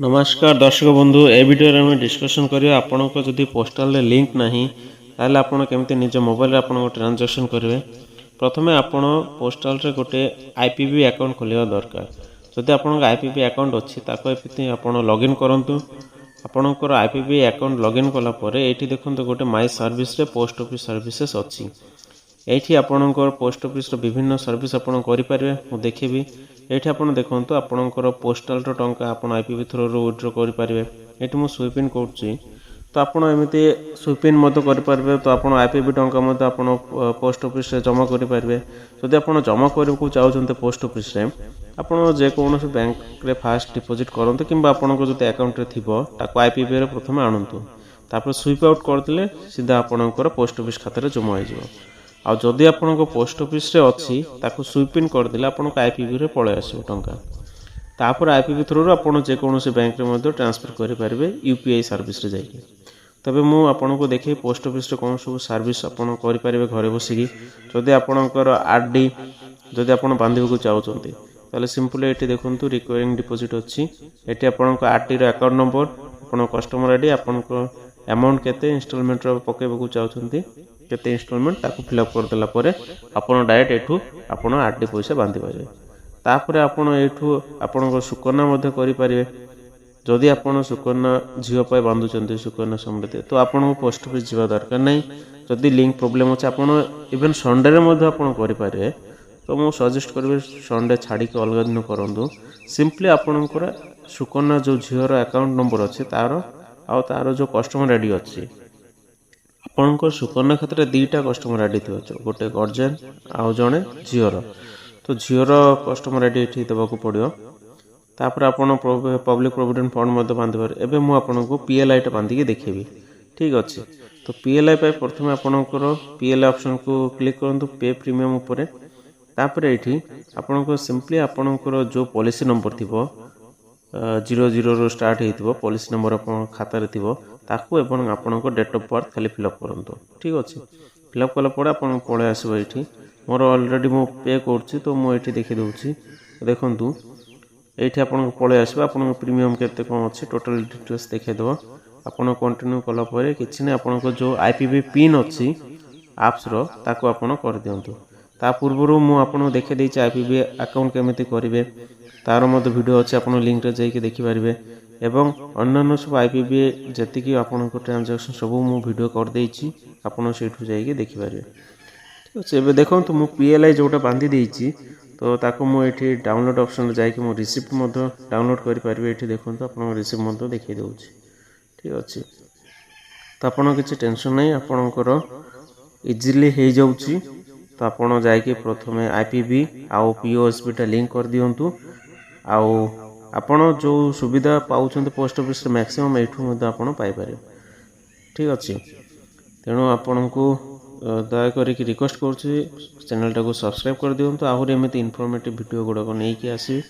ନମସ୍କାର ଦର୍ଶକ ବନ୍ଧୁ, ଏ ଭିଡ଼ିଓରେ ଆମେ ଡିସ୍କସନ୍ କରିବା, ଆପଣଙ୍କ ଯଦି ପୋଷ୍ଟାଲରେ ଲିଙ୍କ୍ ନାହିଁ, ତାହେଲେ ଆପଣ କେମିତି ନିଜ ମୋବାଇଲରେ ଆପଣଙ୍କ ଟ୍ରାଞ୍ଜାକ୍ସନ୍ କରିବେ। ପ୍ରଥମେ ଆପଣ ପୋଷ୍ଟାଲରେ ଗୋଟେ ଆଇପିପିବି ଆକାଉଣ୍ଟ ଖୋଲିବା ଦରକାର। ଯଦି ଆପଣଙ୍କ ଆଇପିପିବି ଆକାଉଣ୍ଟ ଅଛି, ତାକୁ ଏମିତି ଆପଣ ଲଗ୍ଇନ୍ କରନ୍ତୁ। ଆପଣଙ୍କର ଆଇପିପିବି ଆକାଉଣ୍ଟ ଲଗ୍ଇନ୍ କଲା ପରେ ଏଇଠି ଦେଖନ୍ତୁ, ଗୋଟେ ମାଇ ସର୍ଭିସରେ ପୋଷ୍ଟ ଅଫିସ୍ ସର୍ଭିସେସ୍ ଅଛି। ଏଇଠି ଆପଣଙ୍କର ପୋଷ୍ଟ ଅଫିସର ବିଭିନ୍ନ ସର୍ଭିସ୍ ଆପଣ କରିପାରିବେ। ମୁଁ ଦେଖିବି, ଏଇଠି ଆପଣ ଦେଖନ୍ତୁ, ଆପଣଙ୍କର ପୋଷ୍ଟାଲର ଟଙ୍କା ଆପଣ ଆଇପିପିବି ଥ୍ରୋରୁ ୱିଡ୍ର କରିପାରିବେ। ଏଇଠି ମୁଁ ସୁଇପିନ୍ କରୁଛି, ତ ଆପଣ ଏମିତି ସୁଇପିନ୍ ମଧ୍ୟ କରିପାରିବେ। ତ ଆପଣ ଆଇପିପିବି ଟଙ୍କା ମଧ୍ୟ ଆପଣ ପୋଷ୍ଟ ଅଫିସରେ ଜମା କରିପାରିବେ। ଯଦି ଆପଣ ଜମା କରିବାକୁ ଚାହୁଁଛନ୍ତି ପୋଷ୍ଟ ଅଫିସରେ, ଆପଣ ଯେକୌଣସି ବ୍ୟାଙ୍କରେ ଫାଷ୍ଟ ଡିପୋଜିଟ୍ କରନ୍ତୁ କିମ୍ବା ଆପଣଙ୍କ ଯଦି ଆକାଉଣ୍ଟରେ ଥିବ, ତାକୁ ଆଇପିପିବିରେ ପ୍ରଥମେ ଆଣନ୍ତୁ। ତାପରେ ସୁଇପ୍ ଆଉଟ୍ କରିଦେଲେ ସିଧା ଆପଣଙ୍କର ପୋଷ୍ଟ ଅଫିସ୍ ଖାତାରେ ଜମା ହେଇଯିବ। ଆଉ ଯଦି ଆପଣଙ୍କ ପୋଷ୍ଟ ଅଫିସରେ ଅଛି, ତାକୁ ସୁଇପ୍ ଇନ୍ କରିଦେଲେ ଆପଣଙ୍କ ଆଇପିପିବିରେ ପଳେଇ ଆସିବ ଟଙ୍କା। ତାପରେ ଆଇପିପିବି ଥ୍ରୁରୁ ଆପଣ ଯେକୌଣସି ବ୍ୟାଙ୍କରେ ମଧ୍ୟ ଟ୍ରାନ୍ସଫର୍ କରିପାରିବେ ୟୁପିଆଇ ସର୍ଭିସରେ ଯାଇକି। ତେବେ ମୁଁ ଆପଣଙ୍କୁ ଦେଖେଇ ପୋଷ୍ଟ ଅଫିସରେ କ'ଣ ସବୁ ସର୍ଭିସ୍ ଆପଣ କରିପାରିବେ ଘରେ ବସିକି। ଯଦି ଆପଣଙ୍କର ଆରଡି ଯଦି ଆପଣ ବାନ୍ଧିବାକୁ ଚାହୁଁଛନ୍ତି, ତାହେଲେ ସିମ୍ପଲି ଏଠି ଦେଖନ୍ତୁ, ରିକରିଂ ଡିପୋଜିଟ୍ ଅଛି। ଏଠି ଆପଣଙ୍କ ଆରଡିର ଆକାଉଣ୍ଟ ନମ୍ବର, ଆପଣଙ୍କ କଷ୍ଟମର ଆଇଡି, ଆପଣଙ୍କ ଆମାଉଣ୍ଟ କେତେ ଇନଷ୍ଟଲମେଣ୍ଟର ପକାଇବାକୁ ଚାହୁଁଛନ୍ତି, କେତେ ଇନଷ୍ଟଲମେଣ୍ଟ, ତାକୁ ଫିଲ୍ଅପ୍ କରିଦେଲା ପରେ ଆପଣ ଡାଇରେକ୍ଟ ଏଠୁ ଆପଣ ଆରଡି ପଇସା ବାନ୍ଧିପାରିବେ। ତାପରେ ଆପଣ ଏଇଠୁ ଆପଣଙ୍କ ସୁକନ୍ୟା ମଧ୍ୟ କରିପାରିବେ। ଯଦି ଆପଣ ସୁକନ୍ୟା ଝିଅ ପାଇଁ ବାନ୍ଧୁଛନ୍ତି, ସୁକନ୍ୟା ସମୃଦ୍ଧି, ତ ଆପଣଙ୍କୁ ପୋଷ୍ଟ ଅଫିସ୍ ଯିବା ଦରକାର ନାହିଁ। ଯଦି ଲିଙ୍କ ପ୍ରୋବ୍ଲେମ୍ ଅଛି, ଆପଣ ଇଭେନ୍ ସଣ୍ଡେରେ ମଧ୍ୟ ଆପଣ କରିପାରିବେ। ତ ମୁଁ ସଜେଷ୍ଟ କରିବି, ସଣ୍ଡେ ଛାଡ଼ିକି ଅଲଗା ଦିନ କରନ୍ତୁ। ସିମ୍ପଲି ଆପଣଙ୍କର ସୁକନ୍ୟା ଯେଉଁ ଝିଅର ଆକାଉଣ୍ଟ ନମ୍ବର ଅଛି ତାର, ଆଉ ତାର ଯେଉଁ କଷ୍ଟମର ଆଇଡି ଅଛି। ଆପଣଙ୍କ ସୁକନ୍ୟା ଖାତାରେ ଦୁଇଟା କଷ୍ଟମର ଆଇଡି ଥିବ, ଗୋଟେ ଗର୍ଜିଆନ୍ ଆଉ ଜଣେ ଝିଅର। ତ ଝିଅର କଷ୍ଟମର ଆଇଡି ଏଠି ଦେବାକୁ ପଡ଼ିବ। ତାପରେ ଆପଣ ପବ୍ଲିକ୍ ପ୍ରୋଭିଡେଣ୍ଟ ଫଣ୍ଡ ମଧ୍ୟ ବାନ୍ଧିପାରିବେ। ଏବେ ମୁଁ ଆପଣଙ୍କୁ ପିଏଲ୍ଆଇଟା ବାନ୍ଧିକି ଦେଖେଇବି। ଠିକ୍ ଅଛି? ତ ପିଏଲ୍ଆଇ ପାଇଁ ପ୍ରଥମେ ଆପଣଙ୍କର ପିଏଲ୍ଆଇ ଅପସନ୍କୁ କ୍ଲିକ୍ କରନ୍ତୁ ପେ ପ୍ରିମିୟମ୍ ଉପରେ। ତାପରେ ଏଇଠି ଆପଣଙ୍କ ସିମ୍ପଲି ଆପଣଙ୍କର ଯେଉଁ ପଲିସି ନମ୍ବର ଥିବ, 00ରୁ ଷ୍ଟାର୍ଟ ହେଇଥିବ ପଲିସି ନମ୍ବର ଆପଣଙ୍କ ଖାତାରେ ଥିବ, ତାକୁ ଏବଂ ଆପଣଙ୍କ ଡେଟ୍ ଅଫ୍ ବାର୍ଥ ଖାଲି ଫିଲ୍ଅପ୍ କରନ୍ତୁ। ଠିକ୍ ଅଛି? ଫିଲ୍ଅପ୍ କଲା ପରେ ଆପଣ ପଳେଇ ଆସିବ ଏଇଠି। ମୋର ଅଲରେଡ଼ି ମୁଁ ପେ କରୁଛି, ତ ମୁଁ ଏଇଠି ଦେଖିଦେଉଛି। ଦେଖନ୍ତୁ, ଏଇଠି ଆପଣଙ୍କୁ ପଳେଇ ଆସିବ। ଆପଣଙ୍କ ପ୍ରିମିୟମ୍ କେତେ କ'ଣ ଅଛି, ଟୋଟାଲ୍ ଡିଟେଲ୍ସ ଦେଖାଇଦେବ। ଆପଣ କଣ୍ଟିନ୍ୟୁ କଲା ପରେ କିଛି ନାହିଁ, ଆପଣଙ୍କ ଯେଉଁ ଆଇପିପିବି ପିନ୍ ଅଛି ଆପ୍ସର, ତାକୁ ଆପଣ କରିଦିଅନ୍ତୁ। ତା ପୂର୍ବରୁ ମୁଁ ଆପଣଙ୍କୁ ଦେଖାଇ ଦେଇଛି ଆଇପିପିବି ଆକାଉଣ୍ଟ କେମିତି କରିବେ, ତାର ମଧ୍ୟ ଭିଡ଼ିଓ ଅଛି, ଆପଣ ଲିଙ୍କରେ ଯାଇକି ଦେଖିପାରିବେ। ଏବଂ ଅନ୍ୟାନ୍ୟ ସବୁ ଆଇପିପିବି ଯେତିକି ଆପଣଙ୍କ ଟ୍ରାଞ୍ଜାକ୍ସନ୍ ସବୁ ମୁଁ ଭିଡ଼ିଓ କରିଦେଇଛି, ଆପଣ ସେଇଠୁ ଯାଇକି ଦେଖିପାରିବେ। ଠିକ୍ ଅଛି? ଏବେ ଦେଖନ୍ତୁ, ମୁଁ ପିଏଲ୍ଆଇ ଯେଉଁଟା ବାନ୍ଧି ଦେଇଛି, ତ ତାକୁ ମୁଁ ଏଇଠି ଡାଉନଲୋଡ଼ ଅପସନ୍ରେ ଯାଇକି ମୁଁ ରିସିପ୍ଟ ମଧ୍ୟ ଡାଉନଲୋଡ଼ କରିପାରିବି। ଏଇଠି ଦେଖନ୍ତୁ, ଆପଣଙ୍କ ରିସିପ୍ଟ ମଧ୍ୟ ଦେଖାଇ ଦେଉଛି। ଠିକ୍ ଅଛି? ତ ଆପଣ କିଛି ଟେନସନ୍ ନାହିଁ, ଆପଣଙ୍କର ଇଜିଲି ହେଇଯାଉଛି। ତ ଆପଣ ଯାଇକି ପ୍ରଥମେ ଆଇପିପିବି ଆଉ ପିଓଏସ୍ବିଟା ଲିଙ୍କ କରିଦିଅନ୍ତୁ। ଆଉ ଆପଣ ଯେଉଁ ସୁବିଧା ପାଉଛନ୍ତି ପୋଷ୍ଟ ଅଫିସରେ, ମ୍ୟାକ୍ସିମମ୍ ଏଇଠୁ ମଧ୍ୟ ଆପଣ ପାଇପାରିବେ। ଠିକ୍ ଅଛି? ତେଣୁ ଆପଣଙ୍କୁ ଦୟାକରିକି ରିକ୍ୱେଷ୍ଟ କରୁଛି, ଚ୍ୟାନେଲଟାକୁ ସବସ୍କ୍ରାଇବ୍ କରିଦିଅନ୍ତୁ। ଆହୁରି ଏମିତି ଇନଫର୍ମେଟିଭ୍ ଭିଡ଼ିଓ ଗୁଡ଼ାକ ନେଇକି ଆସିବି।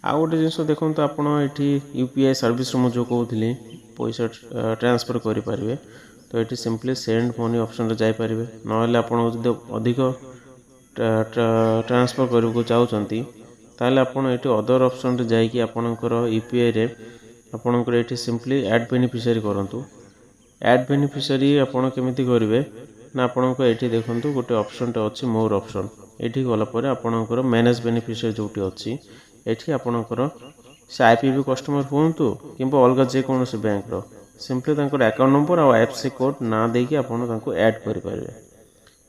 ଆଉ ଗୋଟେ ଜିନିଷ ଦେଖନ୍ତୁ, ଆପଣ ଏଠି ୟୁପିଆଇ ସର୍ଭିସରେ ମୁଁ ଯେଉଁ କହୁଥିଲି, ପଇସା ଟ୍ରାନ୍ସଫର୍ କରିପାରିବେ। ତ ଏଠି ସିମ୍ପଲି ସେଣ୍ଡ ମନି ଅପସନ୍ରେ ଯାଇପାରିବେ। ନହେଲେ ଆପଣ ଯଦି ଅଧିକ ଟ୍ରାନ୍ସଫର୍ କରିବାକୁ ଚାହୁଁଛନ୍ତି, ତାହେଲେ ଆପଣ ଏଠି ଅଦର ଅପସନ୍ରେ ଯାଇକି ଆପଣଙ୍କର ୟୁପିଆଇରେ ଆପଣଙ୍କର ଏଠି ସିମ୍ପଲି ଆଡ଼୍ ବେନିଫିସିଆରୀ କରନ୍ତୁ। ଆଡ଼୍ ବେନିଫିସିଆରୀ ଆପଣ କେମିତି କରିବେ ନା, ଆପଣଙ୍କ ଏଠି ଦେଖନ୍ତୁ, ଗୋଟେ ଅପସନ୍ଟେ ଅଛି, ମୋର ଅପସନ୍। ଏଠି ଗଲା ପରେ ଆପଣଙ୍କର ମ୍ୟାନେଜ୍ ବେନିଫିସିଆରୀ ଯେଉଁଠି ଅଛି, ଏଠି ଆପଣଙ୍କର ସେ ଆଇପିପିବି କଷ୍ଟମର ହୁଅନ୍ତୁ କିମ୍ବା ଅଲଗା ଯେକୌଣସି ବ୍ୟାଙ୍କର, ସିମ୍ପଲି ତାଙ୍କର ଆକାଉଣ୍ଟ ନମ୍ବର ଆଉ ଆଇଏଫ୍ଏସସି କୋଡ଼୍, ନାଁ ଦେଇକି ଆପଣ ତାଙ୍କୁ ଆଡ଼୍ କରିପାରିବେ।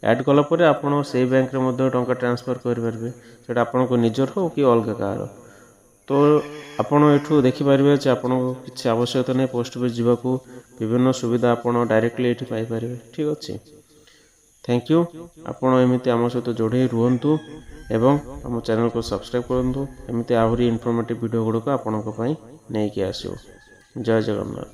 ଆଡ଼୍ କଲା ପରେ ଆପଣ ସେଇ ବ୍ୟାଙ୍କରେ ମଧ୍ୟ ଟଙ୍କା ଟ୍ରାନ୍ସଫର୍ କରିପାରିବେ, ସେଇଟା ଆପଣଙ୍କ ନିଜର ହେଉ କି ଅଲଗା କାହାର। ତ ଆପଣ ଏଠୁ ଦେଖିପାରିବେ ଯେ ଆପଣଙ୍କୁ କିଛି ଆବଶ୍ୟକତା ନାହିଁ ପୋଷ୍ଟ ଅଫିସ୍ ଯିବାକୁ। ବିଭିନ୍ନ ସୁବିଧା ଆପଣ ଡାଇରେକ୍ଟଲି ଏଇଠି ପାଇପାରିବେ। ଠିକ୍ ଅଛି? Thank you. ଆପଣ ଏମିତି ଆମ ସହିତ ଯୋଡ଼େଇ ରୁହନ୍ତୁ ଏବଂ ଆମ ଚ୍ୟାନେଲକୁ ସବସ୍କ୍ରାଇବ୍ କରନ୍ତୁ। ଏମିତି ଆହୁରି ଇନଫର୍ମେଟିଭ୍ ଭିଡ଼ିଓ ଗୁଡ଼ିକ ଆପଣଙ୍କ ପାଇଁ ନେଇକି ଆସିବ। ଜୟ ଜଗନ୍ନାଥ।